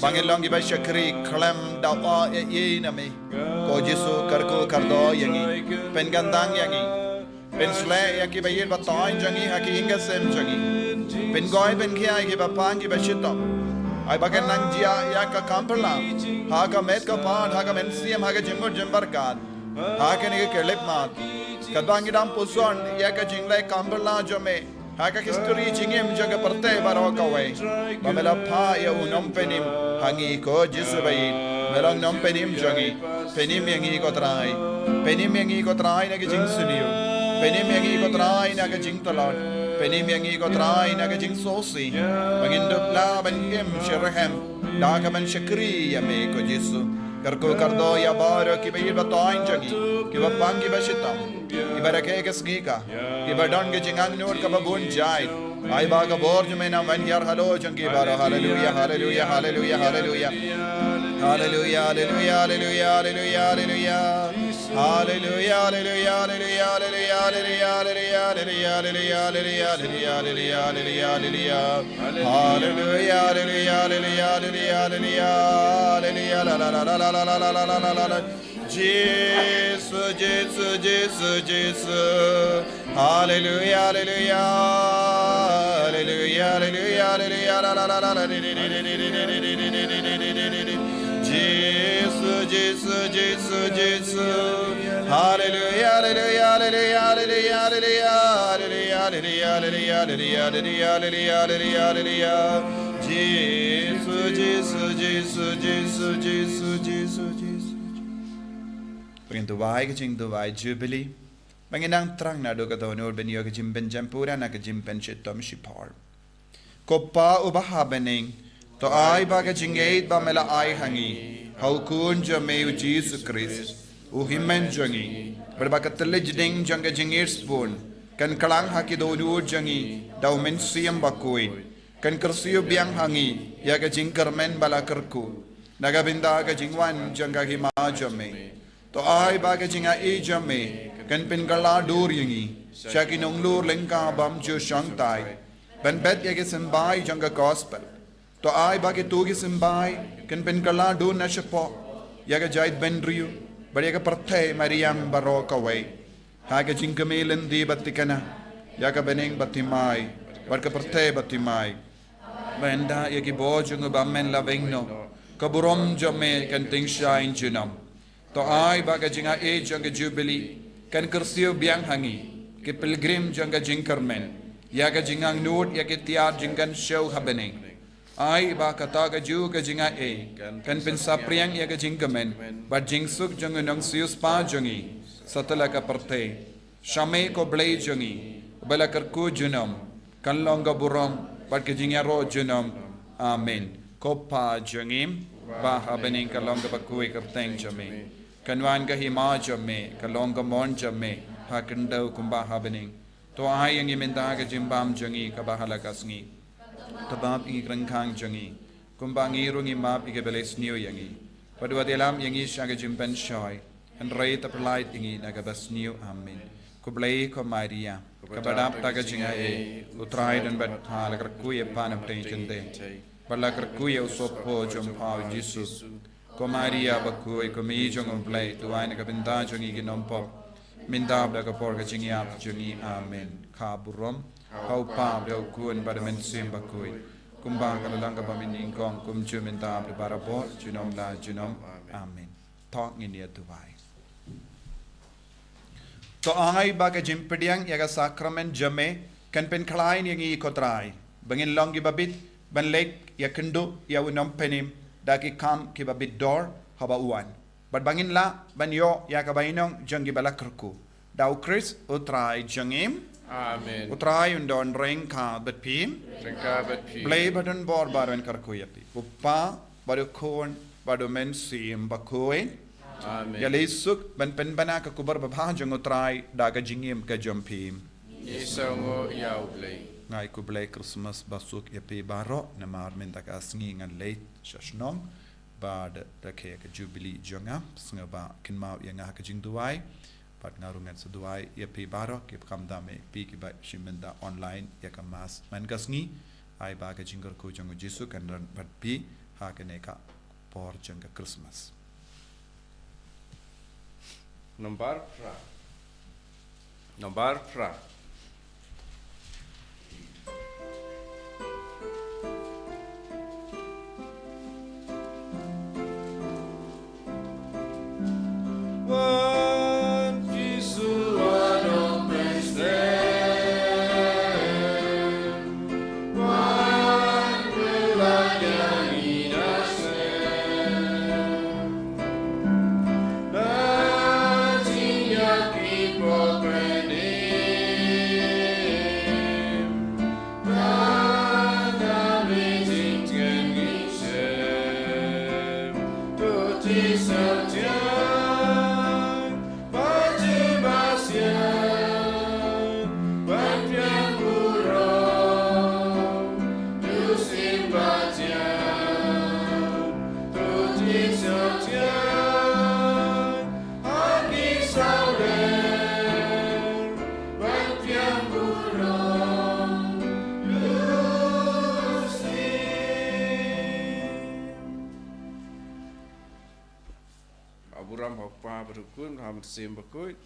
ba ngin long kiba shakri khlem dawa ei ei na me. Ko Jisu, kyrkhu kyrdoh ïa ngi, pynkyntang ïa ngi. Pynshlei ïa kiba ïeit ba taiñ jong ngi ha ki ïing ki sem jong ngi. Pynkhuid pynkhiah ïa kiba pang kiba shitom. Ai ba kin nang jia ïa ka kam phylla ha ka met ka phad, ha ka mynsiem, ha ka jingmut jingpyrkhat, ha kane ka khyllipmat. Katba ngi dang puson ïa ka jingleh kam phylla jong me ha ka history jingim jong ka pyrthei baroh kawei, ba me la phah ïa u Nongpynim ha ngi, ko Jisu ba ïeit. Me long Nongpynim jong ngi. Pynim ïa ngi, ko Trai. Pynim ïa ngi, ko Trai, na ka jingsniew. Pynim ïa ngi, ko Trai, na ka jingtlot. Pynim ïa ngi, ko Trai, na ka jingsngewsih. Ba ngin dup lah ban im shitrhem da ka ban shakri ïa me, ko Jisu. Kyrkhu kyrdoh ïa baroh kiba ïeit ba taiñ jong ngi, kiba pang kiba shitom, kiba rakhe ka sngi ka, kiba don ka jingangnud kaba bun jait. Ai ba ka bor jong me nang wan hiar halor jong ki baroh. Haleluia, haleluia, haleluia, haleluia. Haleluia, haleluia, haleluia, haleluia, haleluia. Haleluia, haleluia, haleluia, haleluia, haleluia, haleluia. Haleluia, haleluia, haleluia, haleluia, haleluia. Haleluia, haleluia, haleluia, haleluia, haleluia. Haleluia, la, la, la. Jisu, Jisu, Jisu, Jisu. Haleluia, haleluia. Haleluia, haleluia, haleluia, la, la, la, la, la, di, di, di. Jisu, Jisu, Jisu, Jisu. Haleluia, haleluia, haleluia, haleluia, haleluia. Jisu, Jisu, Jisu, Jisu, Jisu, Jisu, Jisu. Ba ngin duwai ka jingduwai Jubilee. Ba ngin nang thrang naduh ka dohnud ban ïoh ka jingpynjem pura na ka jingpynshitom shipor. Ko Pa uba ha bneng, to ai ba ka jingïeit ba me la ai ha ngi ha u Khun jong me u Jisu Khrist, u Hynmen jong ngi, bad ba ka thylliej ding jong ka jingïeit sbun kan klang ha ki dohnud jong ngi da u Mynsiem Bakhuid, kan kyrsiew biang ha ngi ïa ka jingkyrmen ba la kyrkhu na ka bynta ka jingwan jong ka hima jong me. To ai ba ka jingai jong me kan pynkylla dur ïa ngi sha ki nonglur lyngka bym ju shongthait ban bet ïa ki symbai jong ka gospel. To ai ba kito ki symbai kan pynkylla dur na shapoh ïa ka jaitbynriew bad ïa ka pyrthei mariang baroh kawei, ha ka jingkmie lynti ba thikna, ïa ka bneng ba thymmai, bad ka pyrthei ba thymmai. Ba ynda ïa ki bor jong u bymman la weng noh, ka burom jong me kan tyngshaiñ junom. To ai ba ka jingai jong ka jubili kan kyrsiew biang ha ngi, ki pilgrim jong ka jingkyrmen, ïa ka jingangnud ïa ki tiar jingkynshew ha bneng. Ai ba kata ka juh ka jingai kan pynsaphriang ïa ka jingkmen bad jingsuk jong u nongsiewspah jong ngi satlak ka pyrthei. Sha me ko Blei jong ngi, uba la kyrkhu junom, kan long ka burom bad ka jingïaroh junom. Amen. Ko Pa jong ngi, ba ha bneng, kan long kaba khuid ka kyrteng jong me. Kan wan ka hima jong me, kan long ka mon jong me ha khyndew kumba ha bneng. To ai ïa ngi mynta ka jingbam jong ngi kaba ha la ka sngi. To map ïa ngi ki ryngkang jong ngi, kumba ngi ruh ngi map ïa kiba leh sniew ïa ngi. Bad wat ïalam ïa ngi sha ka jingpynshoi, hynrei to pyllait ïa ngi na kaba sniew. Amen. Khublei ko Maria, kaba dap da ka jingai, U Trai u don bad pha. La kyrkhu ïa pha na pdeng jong ki khyndew, bad la kyrkhu ïa u sohpop jong pha, u Jisu. Ko Maria bakhuid, ko Mei jong u Blei, duwai na ka bynta jong ngi ki nongpop, mynta bad ha ka por ka jingïap jong ngi. Amen. Ka burom ha u Pa bad ha u Khun bad ha u Mynsiem Bakhuid, kumba ka la long kaba mynnyngkong, kumjuh mynta bad barabor, junom la junom. Amen. To ngin ïa duwai. To ai ba ka jingpdiang ïa ka sakramen jong me kan pynkhlaiñ ïa ngi ko Trai, ba ngin long kiba bit ban leit ïakynduh ïa u Nongpynim da ki kam kiba bit dor haba u wan, bad ba ngin lah ban ïoh ïa ka bainong jong kiba la kyrkhu, da U Khrist U Trai jong ngi. Amen. U Trai un don ryngkat bad phi. Ryngkat bad phi. Blei ba don bor baroh un kyrkhu ïa phi, u Pa bad u Khun bad u Mynsiem Bakhuid. Amen. Ïaleh suk ban pynbna ka khubor babha jong u Trai da ka jingim ka jong phi. Ngi sngewnguh ïa U Blei. Nga ai khublei Christmas basuk ïa phi baroh, namar mynta ka sngi ngan leit sha shnong bad rakhe ka jubili jong nga. Sngewbha kynmaw ïa nga ha ka jingduwai. Bad nga ruh ngan sa duwai ïa phi baroh kiba kham tam, ïa phi kiba shim bynta online ïa ka Mass man ka sngi. Ai ba ka jingkyrkhu jong u Jisu kan don bad phi ha kane ka por jong ka Christmas. Nombar phra. Nombar phra. Wan Jisu, wan, open stem. Wan, pynlait ïa ngi da snem. Da jingïap ki pop pynim. Ha ki sawdong ban piang burom, Lucy. Ka burom ha u Kpa bad u Khun bad ha u Mynsiem Bakhuid.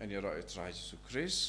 Yn ïaroh ïa u Trai Jisu Khrist.